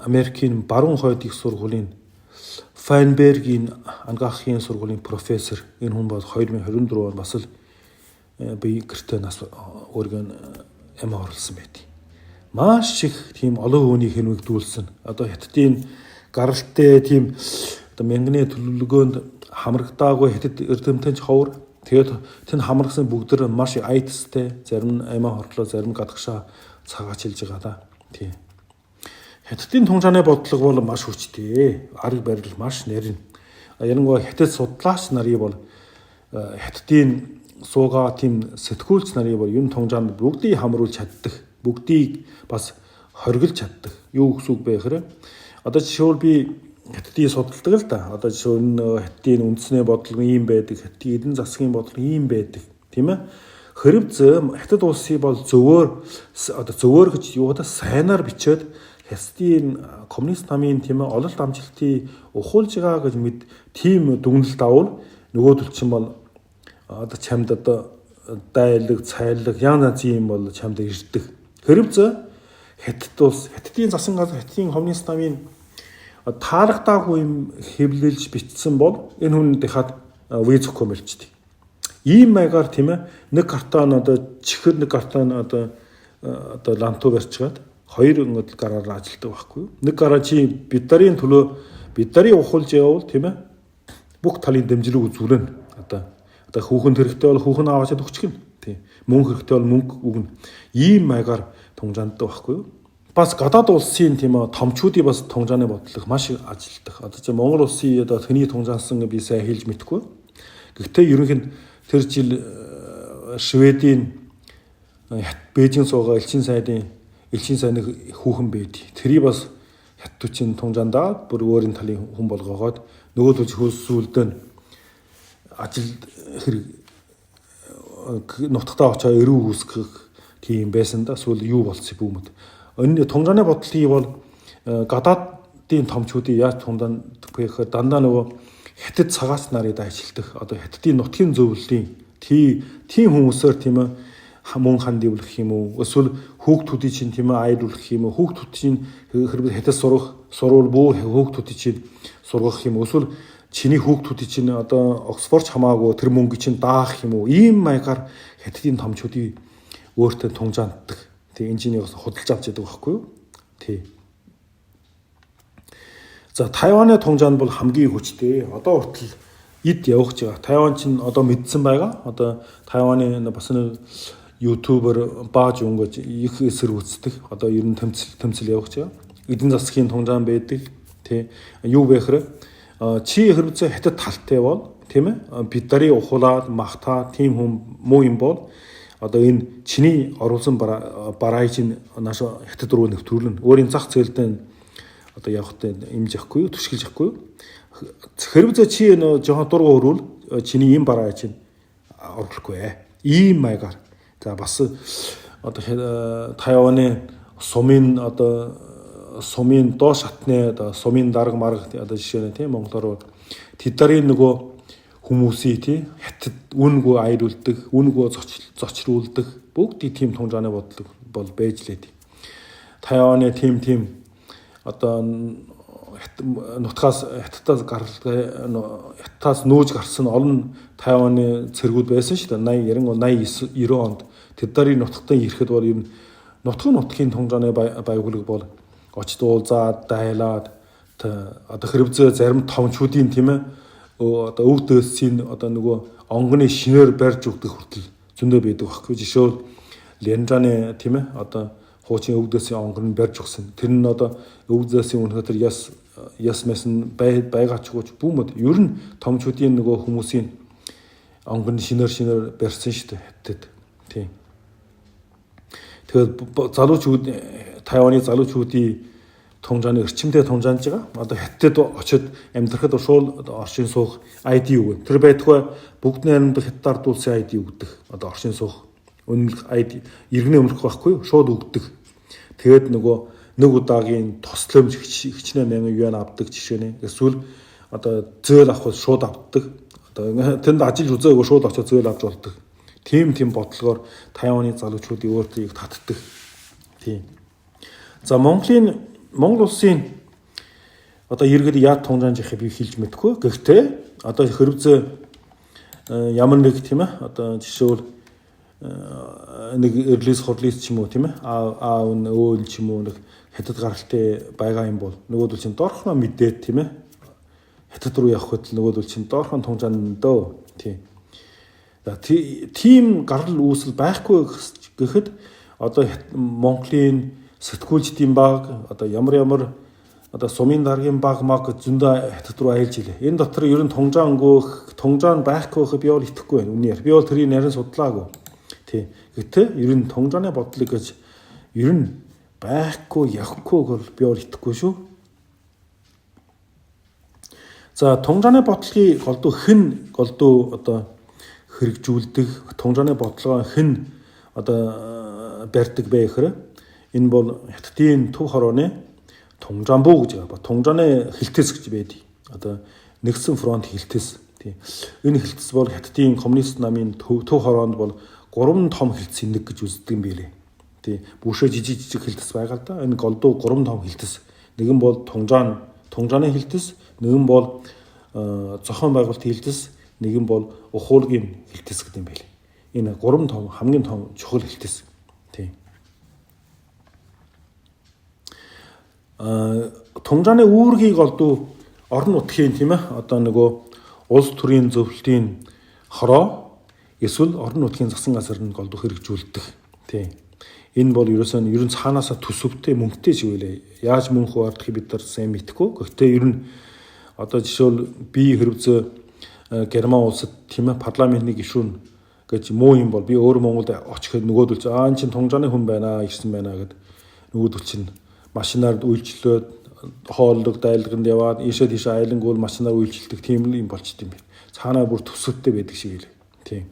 Америкийн баруун хойд их сургуулийн Файнбергийн ангаахын сургуулийн профессор. Энэ хүн бол 2024 он бас л би гэртээ нас өөргөө амиа хорлсон байт. Маш их тийм олон хүний хэмнэгдүүлсэн. Одоо Хятадын гаралтай тийм одоо мянганы төлөвлөгөөнд хамрагдаагүй хятад эрдэмтэн ч ховор. Тэгээд тэн хамрагдсан бүгд маш айдастай, зарим нь амиа хорлоо, зарим нь гадагшаа цагаачилж байгаа да. Тийм. Хятадын тунжааны бодлого бол маш хүчтэй. Арга барил маш нарийн. Ялангуяа хятад судлаач нарыг бол хятадын суугаа тийм сэтгүүлч нарыг бол юм тунжаанд бүгдийг хамруулж чаддаг. Бүгдийг бас хоригдж чаддаг. Юу гэсэн үг бэ гэхээр одоо жишээлбэл би хятадыг судалдаг л да. Одоо жишээлбэл хятадын үндэсний бодлого ийм байдаг, хятадын эдийн засгийн бодлого ийм байдаг, тийм ээ. Хэрв хятад улсын бол зөвөр одоо зөвөр гэж юу одоо сайнаар бичээд хятадын коммунист намын тийм ээ ололт амжилтыг ухуулж байгаа гэж мэд тийм дүгнэлт авал нөгөөдөл чинь бол одоо чамд одоо дайлаг, цайлаг ян янзын юм бол чамд ирдэг. Хэрв хятад улс, хятадын засан газар, хятадын коммунист намын таалагдаагүй юм хэвлэлж бичсэн бол энэ хүн дахиад виз өгөхгүй мэлчдэг. Ийм маягаар тийм ээ нэг картон одоо чихэр нэг картон одоо ланту барьчгаад хоёр ингээд гараар ажилтдаг байхгүй юу? Нэг гараа чи бид нарын төлөө бид нарын ухуулж явуул тийм ээ бүх талын дэмжлэг үзүүлнэ. Одоо хүүхэнд хэрэгтэй бол хүүхэн аваачаад өгчих нь. Тийм. Мөнгө хэрэгтэй бол мөнгө өгнө. Ийм маягаар тунжаанддаг байхгүй юу? Бас гадаад улсын тийм томчуудыг бас тунжааны бодлого маш их ажилтдаг. Одоо чи Монгол улсын одоо тэний тунжаансан би сайн хэлж мэдэхгүй. Гэхдээ ерөнхийд тэр жил Шведийн Бээжин суугаа элчин сайдын элчин сайн нэг хүүхэн байд. Тэрийг бас хятадчин тунжаандаа бүр өөрийн талын хүн болгоогоод нөгөө төлж хөөсүүлдэн ажил хэрэг нутагтаа очоо эрүү үүсгэх тийм байсан да. Эсвэл юу болцсон бүүмэд. Энэ тунжааны бодлогыг бол гадаадын томчуудыг яаж тундаандах вэ гэхээр дандаа нөгөө хятад цагаач нарыг дайчилдаг. Одоо хятадын нутгийн зөвлөлийн тийм хүмүүсээр тийм мөн ханд ивлэх юм уу? Эсвэл хүүхдүүдийн чинь тийм аялуулах юм уу? Хүүхдүүд чинь хэрвээ хятад сурах сурвал бүү хүүхдүүдийн чинь сургах юм уу? Эсвэл чиний хүүхдүүдийн чинь одоо Оксфорд хамаагүй тэр мөнгө чинь даах юм уу? Ийм маягаар хятадын томчуудыг өөртөө тунжаанддаг. Тэг энэ чиний бас худалж авч яадаг байхгүй юу? Тий. За Тайваны тунжаанд бол хамгийн хүчтэй. Одоо хүртэл эд явах гэж байгаа. Тайван чинь одоо мэдсэн байгаа. Одоо Тайваны бас нэг ютубер Бааж өнгөж их эсэргүүцдэг. Одоо ер нь тэмцэл явах гэж байгаа. Эдийн засгийн тунжаан байдаг. Тий. Юу вэ гэхээр чи хэрвээ хятад талтай бол тийм ээ бид нарыг ухуулаад махтаа тийм хүн муу юм бол одоо энэ чиний оруулсан барай чинь нааш хятад руу нэвтрүүлнэ. Өөрийн зах зээлдээ одоо явахтай имж явахгүй юу, түшгэлж явахгүй юу. Хэрвээ чи нөө жоохон дургу өрвөл чиний ийм барай чинь оруулахгүй ээ. Ийм маягаар. За бас одоо Тайваны сумын одоо сумын доо шатны одоо сумын дарга марга одоо жишээ нь тийм монголоор тэд нарын нөгөө хүмүүсийг тийм хятад үнгүй аялуулдаг, үнгүй зочруулдаг бүгдийг тийм тунжааны бодлого бол байж лээ. Тайваны тийм одоо нутгаас хятадаас гаралтай хятадаас нүүж гарсан олон Тайваны цэргүүд байсан шүү дээ. 80 80 90 онд тэд нарын нутагтаа ирэхэд бол ер нь нутгийн тунжааны байгууллага бол очид уулзаад дайлаад одоо хэрвээ зарим томчуудын тийм ээ одоо өв дөөсийн одоо нөгөө онгоны шинээр барьж өгдөг хүртэл зөндөө байдаг байхгүй. Жишээл Ленжаны тийм ээ одоо Хуучин өвгдөөсийн онгон нь барьж өгсөн. Тэр нь одоо өвгдөөсийн үнэхээр тэр яс яс мэс нь байгаач гооч бүүмэд ер нь томчуудын нөгөө хүмүүсийн онгон шинээр барьсан шүү дээ Хятад. Тийм. Тэгээд залуучууд Тайваны залуучуудын тунжааны эрчимтэй тунжаанж байгаа. Одоо Хятадд очиод амьдрахад шууд оршин суух ID өгнө. Тэр байтугай бүгд найрамдах Хятад ард улсын ID өгдөг. Одоо оршин суух үнэмлэх ID иргэнэ өмнөх байхгүй шууд өгдөг. Тэгээд нөгөө нэг удаагийн тосломж хичнээн мянган юань авдаг жишээ нь. Эсвэл одоо зөөл авах шууд авдаг. Одоо тэнд ажиллаж үзээгүй шууд очиод зөөл авч болдог. Тийм бодлогоор Тайваны залуучуудын өөртөө их татдаг. Тийм. За Монгол улсын одоо иргэд яад тунжаанж яхаа би хэлж мэдэхгүй. Гэхдээ одоо хэрвээ ямар нэг тийм одоо жишээл нэг релиз хурлиз ч юм уу тийм аа өн өөл ч юм уу нэг хятад гаралтай байгаа юм бол нөгөөдөл чинь доорхноо мэдээд тийм хятад руу явхад нөгөөдөл чинь доорхон тунжаана дөө тийм. За тийм гарал үүсэл байхгүй гэхэд одоо Монголын сэтгүүлчдийн баг одоо ямар одоо сумын даргын баг маг зөндөө хятад руу аялж илээ. Энэ дотор ер нь тунжаангүйх, тунжаан байхгүй гэхэд би бол итгэхгүй байна. Үнээр. Би бол тэрийг нарийн судлаагүй. Тий. Гэтэ ер нь тунжааны бодлого гэж ер нь байхгүй явахгүй бол би бол итгэхгүй шүү. За тунжааны бодлогыг голдуу хэн голдуу одоо хэрэгжүүлдэг, тунжааны бодлогоо хэн одоо барьдаг бэ гэхээр энэ бол Хятадын төв хорооны Тунжаанбу гэж байгаа. Тунжааны хэлтэс гэж байдаг. Одоо нэгдсэн фронт хэлтэс. Тийм. Энэ хэлтэс бол Хятадын коммунист намын төв хороонд бол 3 том хэлтсийн нэг гэж үздэг юм билээ. Тийм. Бүшээ жижиг жижиг хэлтэс байгаа л да. Энэ голдуу 3 том хэлтэс. Нэг нь бол Тунжааны хэлтэс, нэг нь бол зохион байгуулалтын хэлтэс, нэг нь бол ухуулгийн хэлтэс гэдэг юм билээ. Энэ 3 том хамгийн том чухал хэлтэс. Тийм. Тунжааны үүргийг голдуу орон нутгийн тийм одоо нөгөө улс төрийн зөвлөлтийн хороо эсвэл орон нутгийн засан газар нь голдуу хэрэгжүүлдэг. Тийм. Энэ бол ерөөсөө ер нь цаанаасаа төсөвтэй мөнгөтэй шиг байлаа. Яаж мөнгө хуваардахыг бид нар сайн мэдэхгүй. Гэхдээ ер нь одоо жишээл би хэрвээ Герман улсад тийм парламентын гишүүн гэж муу юм бол би өөр Монголд очиход нөгөөдөл чинь аа эн чинь тунжааны хүн байна ирсэн байна гэд нөгөөдөл чинь машинаар үйлчлээд хооллог дайлганд яваад ийшээ тийшээ айлангуул машинаар үйлчлдэг тийм юм болчт юм байна. Цаанаа бүр төсөвтэй байдаг шиг л. Тийм.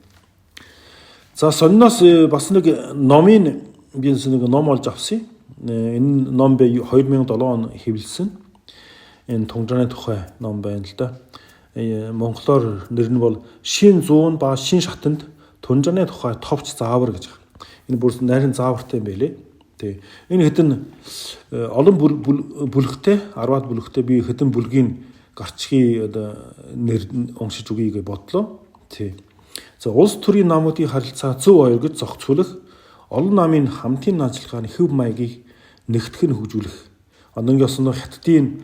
За сонноос бас нэг номын би нэг ном олж авсан. Энэ ном би 2007 он хэвлэсэн. Энэ тунжааны тухай ном байна л да. Монголоор нэр нь бол Шин зуун ба шин шатанд тунжааны тухай товч заавар гэж байна. Энэ бүр нарийн заавартай юм байлээ. Тий. Энэ хэдэн олон бүлэгтэй 10-аад бүлэгтэй би хэдэн бүлгийн гарчгийн одоо нэр уншиж өгье гэж бодлоо. Тий. За улс төрийн намуудын харилцаа зөв оёр гэж зохицуулах, олон намын хамтын ажиллагааны хэв маягийг нэгтгэх нь хөгжүүлэх. Одоо ингэ ёсондоо Хятадын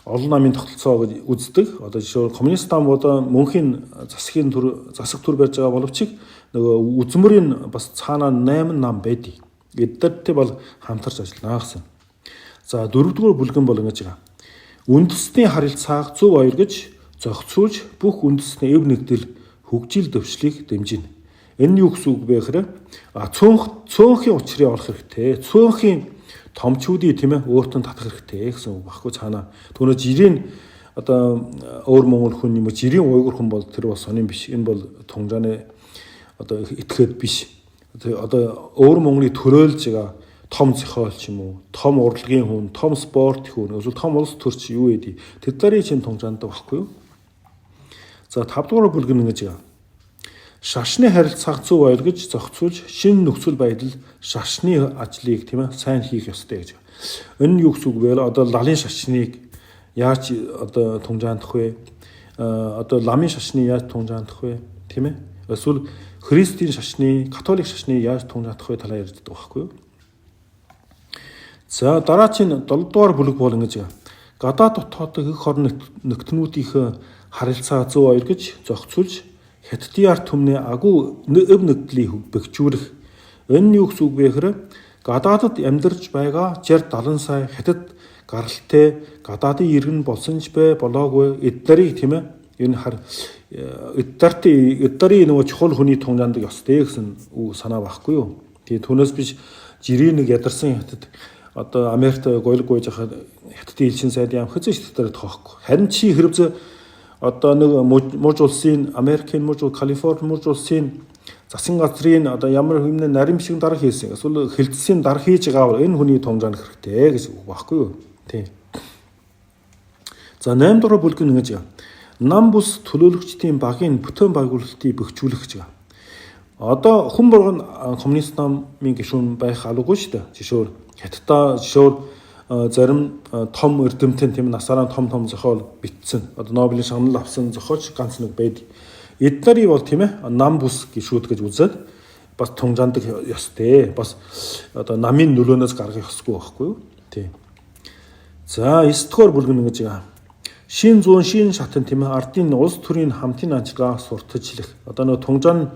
олон намын тогтолцоо гэж үздэг. Одоо жишээ нь коммунист нам одоо мөнхийн засгийн төр засаг төр барьж байгаа боловч нөгөө үзмөрийн бас цаанаа 8 нам байдаг. Эдгээртэй бол хамтарч ажиллана гэсэн. За дөрөвдүгээр бүлгэн бол ингэж байгаа. Үндэсний харилцааг зөв оёр гэж зохицуулж бүх үндэсний эв нэгдэл хөгжил дэвшлийг дэмжинэ. Энэ нь юу гэсэн үг бэ гэхээр цөөнхийн учрыг олох хэрэгтэй. Цөөнхийн томчуудыг тийм өөртөө татах хэрэгтэй гэсэн үг баггүй цаанаа. Түүнээс жирийн одоо өөр монгол хүн юм уу жирийн уйгур хүн бол тэр бас сонин биш. Энэ бол тунжааны одоо этгээд биш. Одоо өөр Монголыг төрөөлж байгаа том зохиолч юм уу, том урлагийн хүн, том спорт хүн, эсвэл том улс төрч юу гэдэг. Тэр талаарыг чинь тунжаандаг баггүй юу? За 5 дугаар бүлэг нь ингэж байгаа. Шашны харилцааг зөв оёр гэж зохицуулж шинэ нөхцөл байдал шашны ажлыг тийм сайн хийх ёстой гэж. Энэ нь юу гэсэн үг вэ? Одоо лалын шашныг яаж одоо тунжаандах вэ? Одоо ламын шашныг яаж тунжаандах вэ? Тийм ээ? Эсвэл Христийн шашны, католик шашныг яаж тунжаандах вэ талаар ярьдаг байхгүй юу? За дараагийн 7 дугаар бүлэг бол ингэж байгаа. Гадаад дотоодох эх орон нөтнүүдийнхээ харилцаа зөв оёр гэж зохицуулж Хятадын ард түмний агуу өв нэгдлийг бэхжүүлэх. Энэ нь юу гэсэн үг вэ гэхээр Гадаадад амьдарч байгаа 60 70 сая хятад гаралтай гадаадын иргэн болсон ч бай болоогүй эд нарыг тийм ээ энэ хар эд нарын нөгөө чухал хүний тунжаандаг ёстой гэсэн үг санаа байхгүй юу. Тэгээ түүнээс биш жирийн нэг ядарсан хятад одоо Америкт гойлог гуйж хахад хятадын элчин сайд ям хэзээ ч татарах тоохгүй. Харин чи хэрвээ одоо нэг муж улсын Америкийн муж, Калифорни муж улсын засгийн газрын одоо ямар хэмнээ нарийн шиг дарга хийсэн эсвэл хилцсийн дарга хийж байгаа бол энэ хүний тунжаанах хэрэгтэй гэж үг байхгүй юу. Тийм. За 8 дугаар бүлэг нь ингэж нам бус төлөөлөгчдийн багийн бүтэн байгуулалтыг бэхжүүлэх гэж байгаа. Одоо хүн болгон коммунист намын гишүүн байх албагүй шүү дээ. Жишөөр хятадаа жишөөр зарим том эрдэмтэн тийм насаараа том том зохиол бичсэн. Одоо Нобелийн шагнал авсан зохиолч ганц нэг байдаг. Эд нарыг бол тийм ээ нам бус гишүүд гэж үзээд бас тунжаандаг ёстой. Бас одоо намын нөлөөнөөс гаргах ёсгүй байхгүй юу? Тийм. За 9 дугаар бүлэг нь ингэж байгаа. Шин зүүн шин шатан тийм ээ ардын улс төрийн хамтын ажиллагаа сурталчлах. Одоо нөгөө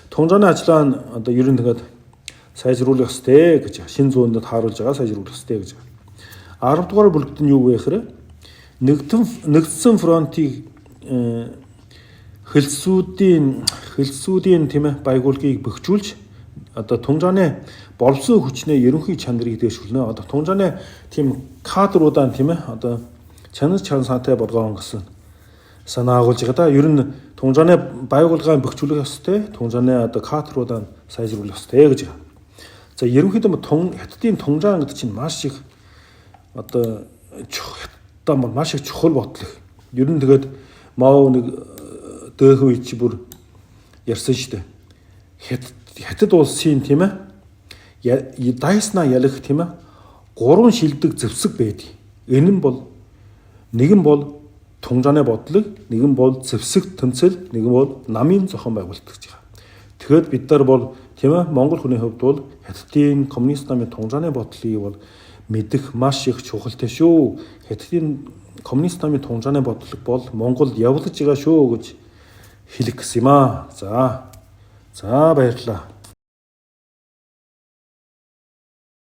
тунжааны ажиллагаа нь одоо ер нь тэгээд сайжруулах ёстой гэж шин зүүндэд тааруулж байгаа сайжруулах ёстой гэж. 10 дугаар бүлэгт нь юу вэ гэхээр нэгдсэн фронтыг хөлсүүдийн тийм ээ байгууллагыг бэхжүүлж одоо тунжааны боловсон хүчнээ ерөнхий чанарыг дэвшүүлнэ. Одоо тунжааны тийм кадруудаа тийм ээ одоо чанар чансаатай болгоон гэсэн санаа агуулж байгаа да. Ер нь тунжааны байгууллагыг бэхжүүлэх ёстой, тунжааны одоо кадруудаа сайжруулах ёстой гэж. За ерөнхийдөө хятадын тунжаан гэдэг чинь маш их одоо хятадаа бол маш их чухал бодлого. Ер нь тэгээд Мао нэг дөөхөн үе чи бүр ярьсан шүү дээ. Хятад улсын тийм ээ дайснаа ялах тийм ээ гурван шилдэг зэвсэг байдаг. Энэ нь бол нэг нь бол тунжааны бодлого, нэг нь бол зэвсэг тэмцэл, нэг нь бол намын зохион байгуулалт гэж байгаа. Тэгэхэд бид нар бол тийм ээ Монгол хүний хувьд бол хятадын коммунист намын тунжааны бодлогыг бол мэдэх маш их чухалтай шүү. Хятадын коммунист намын тунжааны бодлого бол Монголд явуулж байгаа шүү гэж хэлэх гэсэн юм аа. За. За баярлалаа.